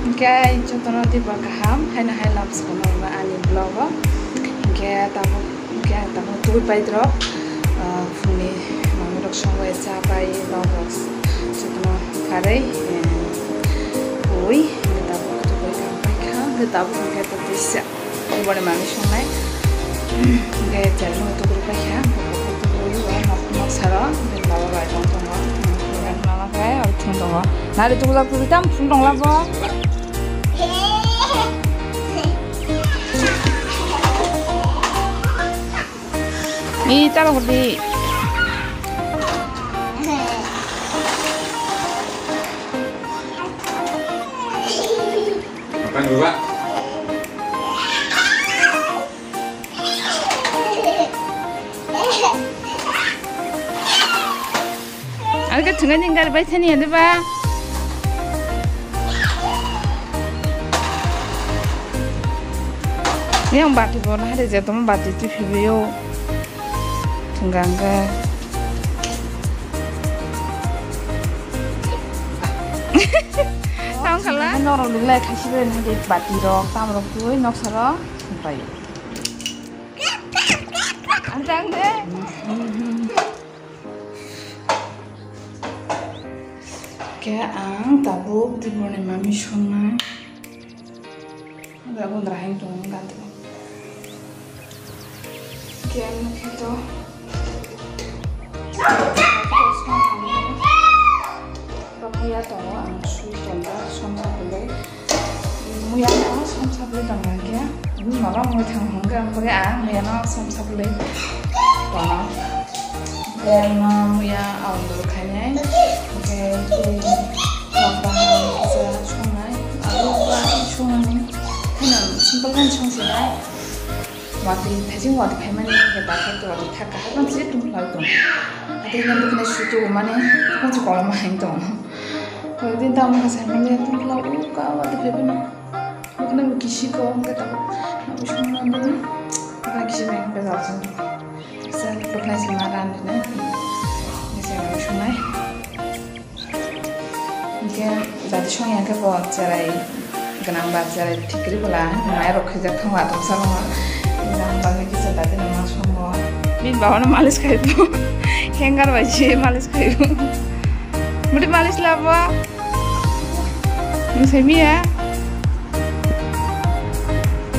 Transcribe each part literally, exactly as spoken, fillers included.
Hingke jotono teibo kaham, haino hai lamsokno ba ani vlog o. Hingke tabuk, hingke tabuk tubui paidrok, ah, phungni manwirok songo cha pai, rok rok jotono karwi, eh, ui, hingke tabuk tubui kaham paikha, hingke tabuk hingke totisa. Boni manwi songnai. Hingke chwraino tugurwi paikha. Tugurwi o nok, nok saro. Bini baba bai tong tongo. Mama khe aro thung tongo. Nari tugulak tugui tam thung tong labo. Ni talo hodi. Makan dulu, Pak. Ani khe thwngani gari bai thani ya de ba. Yang bati bo na hade je tong bati tu phibiyo. Thwngkha hwnkhe. Tamo khala? Norok nunglai khaisi bai na hade bati rok tam rok tui noksa rok. Bai. Ang tang de. Khe ang tabuk Diborni mami songnai. Ang tabuk nrahing tongo gati. Khe ang khe to. Muya tongo, ang sui tongo, som sabulai. Muya no som sabulai tong khe. Mama mui thang hong khe, ang bagwi ang muya no som sabulai tongo. Then, uh, muya alu khainai. Okay, then, mukbang kisa songnai. Alu ba songnai. Kheno simple khan song sinai. Watwi, thajin watwi khaimani, hwnkhe bathai watwi thak kahar ban se tong khlai tong. Ate nang bwkhwnai suitu mani, tong se koloma hain tong. Koi din tamo kha sai mani tong khlai u ka watwi khaimani. Bwkhwnai bo kisi ko, hwnkhe tamo. Nang bwswk mani, bwkhwnai kisi bai hwnkhe jal song. Sa bwkhwnai se ma ran dinai. Ni se nang bwswk nai. Hingke dati songya khe bo cherai gwnang ba cherai thik kwrwi bwla maya rok khaijak thango atwng salo. Nang bagwi kisa dati nang ma songo. Bini baba no malis khai bo. Hanger bai se malis khai bo. Muti malis labo. Nung sai miya.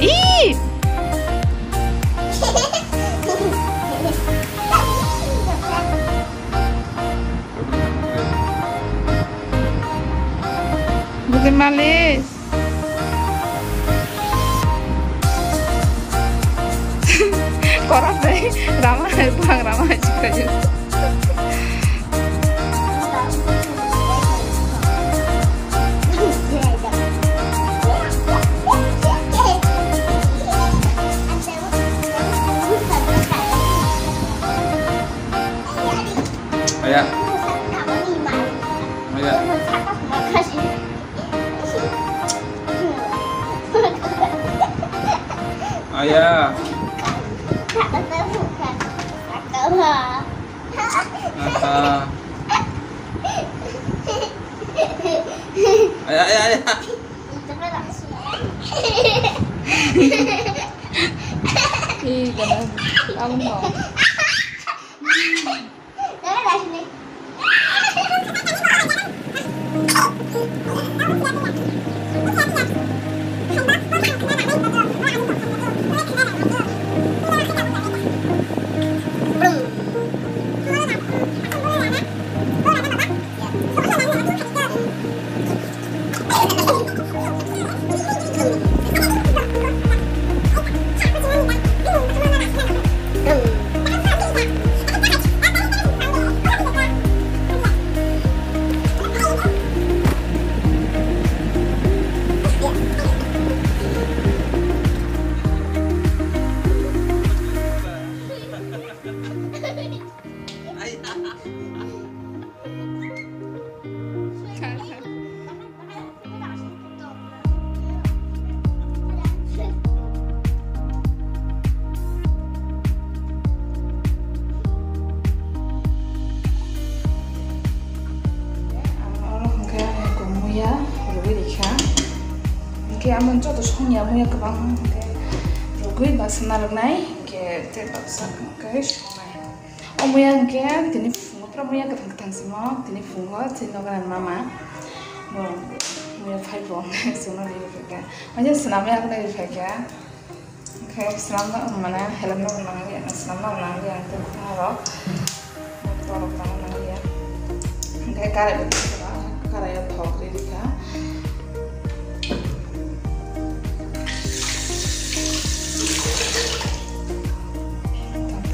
Ih! Buti malis. Korat dai, rama hai, bang rama hai, chika chika. Aya. Aya. Aya. Ata. Aya, aya, aya. Ih, jangan. Kamu mau. Khe amo joto songya muya kwbang hwnkhe rwgwi baksa narwknai, khe tei baksa hwnkhe songnai. O muya hwnkhe tini phungo pura muya kwthang kwthang simo, tini phungo chini nogo ni mama bo muya phai bo hwnkhe chwngno ri phaikha. Waisa swnamwi ang nai ri phaikha. Hwnkhe swnamno mane help no nangli, swnamno nangli ang tei kwthang rok. Borok tamo nangya. Hingke karai bo tongkha, karai o thok ri rikha.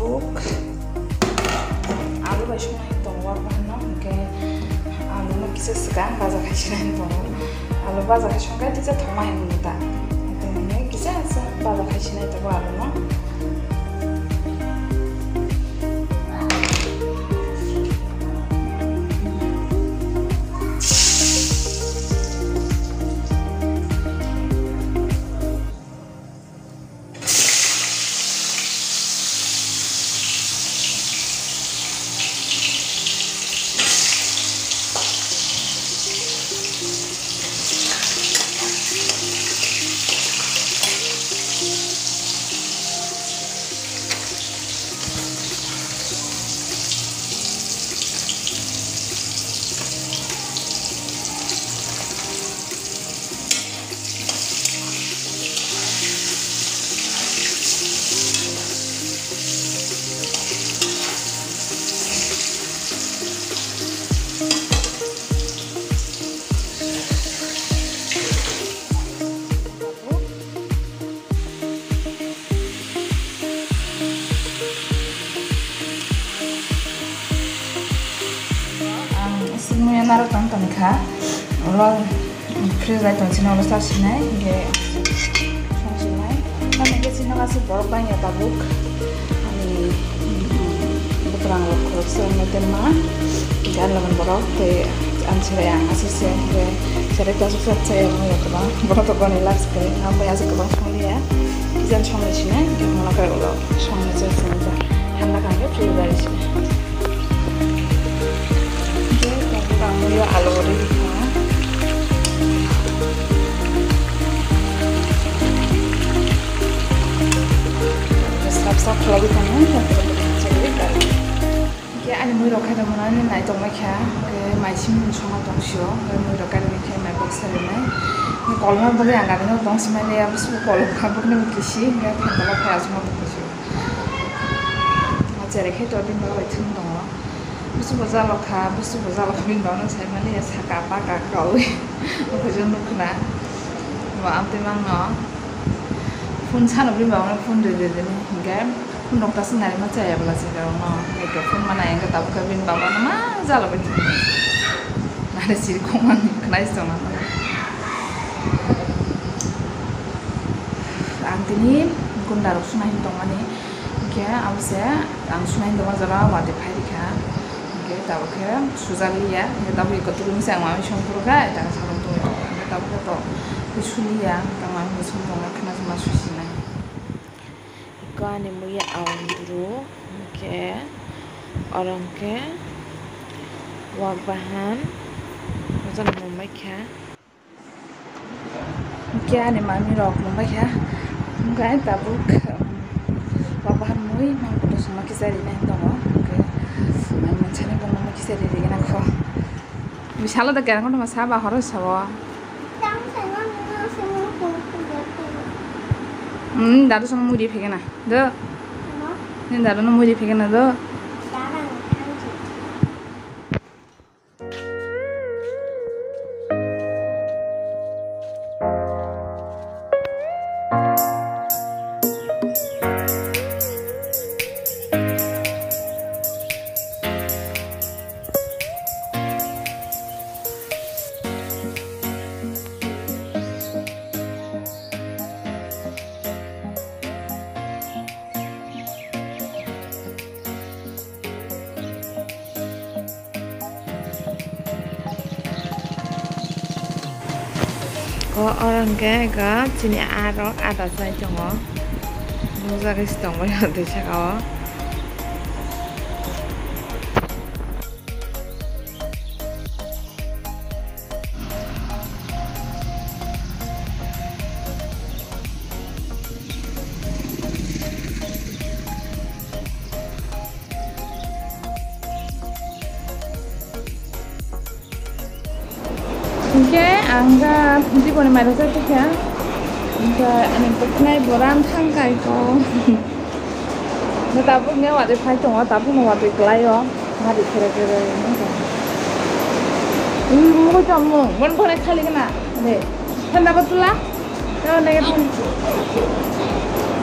Tabuk alu bai songnai tongo, o bahai no hingke alu no kisa swkang baja khai sinai tongo. Alu baja khai songkhe kisa thokma hinwi ta. Hingke kisa baja khai sinai tongo alu no. Ang singmui narwk tang tongkha, ulo fridge bai tongsinai, ulo charsinai, hingke songsinai. Nang hingke sino aswk borok bangya tabuk, ani, mm, bwkrang rok khoroksa wngwi tongma, hingke ani logan borok tei ang cherai ang aswk se, hingke cherai ta aswk se chaya wngya kwbang, borok to boni last kwrwi, ang bai aswk kwbang songliya, kisa songwi sinai, hingke mona khe ulo songni se songja, handa kha hingke fridge bai sinai. Hingke tabuk ang nw alu ri kha. Sap sap khlaiwi tongo, tabuk ang cherai kha. Hingke ani mui rok khe tongmani nai tongmai kha, hingke mai simi songma tong sio, hingke mui rok khe mai baksa rinai. Hingke kolma bagwi ang gari no tong simani, abo se kolma bagwi kisi, hingke phan tola phai aswk ma tong sio. Ma cherai khe to bini bagwi thung tongo. Busu bo jalo kha, busu bo jalo kha, bini bagwi sai mani saka baka kaui. Nokha jo nukna. Bo amtwi mangno. Phone sano bini bagwi phone rwdi rwdi ni hingke phone rok ta swngnai ma chaya bwla se rok no. Hingke phone mana hingke tabuk khe bini bagwi ma jalo bai thung. Nare siri khong mani khnai se tongma. Ang tini gunda rok suna hin tongmani. Hingke abo se ang sunai tongma jora watwi phai rikha. Hingke tabuk khe sujak liya. Hingke tabuk eko tubui se ang mami song phuru kha, eta khe salong tongwi tongkha. Hingke tabuk khe to tei suliya. Hingke ang mami song tongma khna ma susinai. Eko ani muya aung duru. Hingke oro hingke wak bahan. Ojan mumbai kha. Hingke ani mami rok mungbai kha, hingke ai tabuk, um, baba hanwi mang kotor songma kisa rinai tongo, hingke mai mansani bo nangma kisa ri rigena kho. Bisalo da kerang kotor ma saba horo sabo. Hmm, dadu sono muri phegena do. Ni dadu no muri phegena do. O, oro hingke eko chini aa rok ada chai tongo. Nukjagwi se tongbaio tei saka o. Ang kha Jiboni mairok chai tongkha. Ang kha ani bwkhnai bo ran thang kai ko. No tabuk ne watwi phai tongo, tabuk no watwi kwlaio. Hari khere khere. Hmm, mui tongmung. Mon bwkhnai khali gana. De. Thanda bottle a? Tamo nege thanda.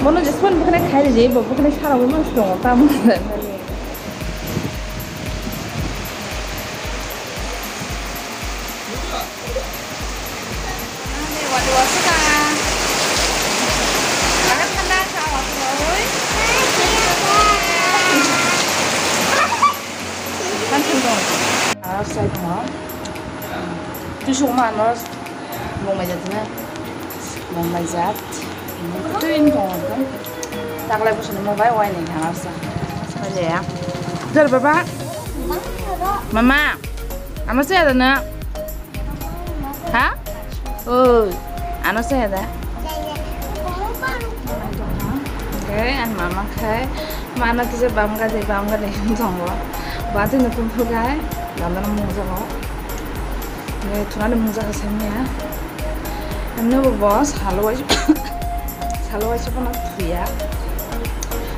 Bono jesmani bwkhnai khai ridi, bo bwkhnai sara bo mas tongo, tamo. Anos sai tongo. Tusuk ma anos mung mai jat na. Mung mai jat. Twi wng tongo. Taklai bwswk ni mung bai wai ni anos sa. Jar baba. Mama. Anos sai ada na. Ha? Oi, ano se da. Okay, an mama khai. Mana kisa bam gade, bam gade tongo. Bati no pun phugai, danda no mungjago. Ne thuna no mungjago semia. Amne bo boss, halo wai. Salo waisa phano thuya.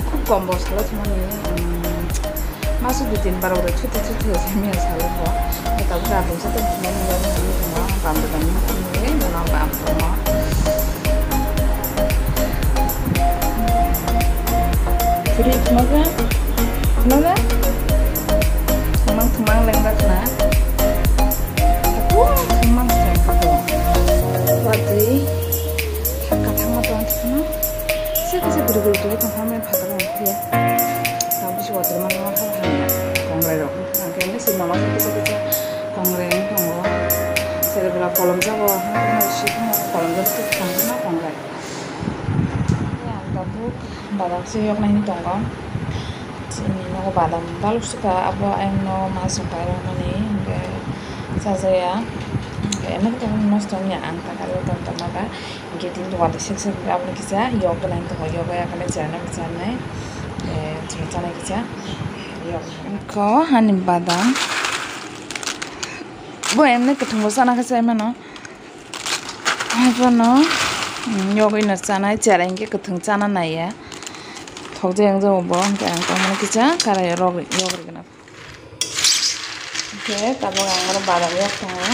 Khub kom bo salo thumani, um, maso dui tin bar ore thuti thuti se mia salo bo. Tabuk da bungsa tong thumani, bam da bam ni, bam da bam. Thuri thumaka, thumaka. Thumang thumang lengba khna. Aku thumang thumang. Watwi. Thangka thangma tong thangma. Kisa kisa guri guri tong thangma phataro thangya. Tang bisi water ma ma ha ha. Kongrai rok. Tang khe si mama kisa kisa kongrai tongo. Sere bela kolom jago. Si kolom jago tang na kongrai. Yang tabuk badam se yok nai tongo. Chini nogo badam balok suka abo ayang no masuk pai rok mani hingke sajaya. Hingke emang tong nosto wngya ang takalo tong tong ma ba. Hingke tini watwi sek sek aboni kisa yok gwnang tongo, yok bai yakane chana kisa nai, eh, chana kisa yok. Ko hani badam. Bo emne kwthwng bo chana kisa mano. Haiphano, mm, yogwi no chanai, chera hingke kwthwng chana naiya. Thokjai wngjago bo, hingke ang tongmani kisa karai rok, rok rwgwna. Hingke tabuk ang oro badam yok tongo.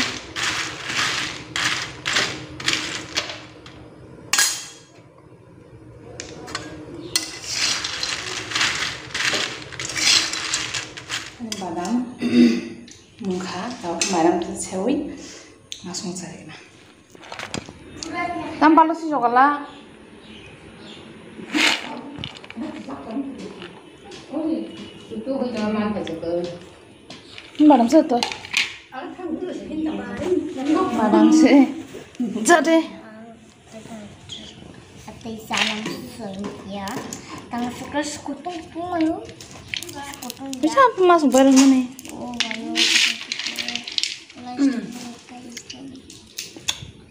Ani badam mungkha, tabuk mairam sewi masung chari na. Tam palo si jogala. Badam se to. Badam se. Jade. Atei salam soi ya. Tang sukar skutung pungayo. Skutung ya. Bisa apa masuk bareng mana? Oh, ayo.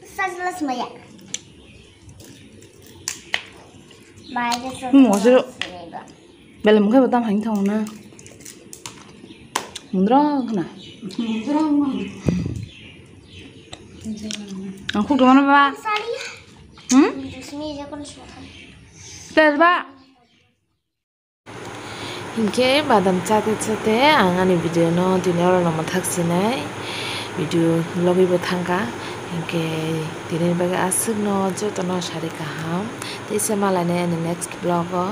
Sa jelas maya. Maya jelas. Hmm, masuk. Belai mungkhe bo tam haino thango na. Mundro khna. Ang khuk dongmano ba. Hmm? Tes ba. Hinkhe badam chate chate ang ani video no tini oro no mwthak sinai. Video logwi bo thangkha. Hinkhe tini bagwi aswk no joto no sari kaham. Teisa malainai ani next vlog o.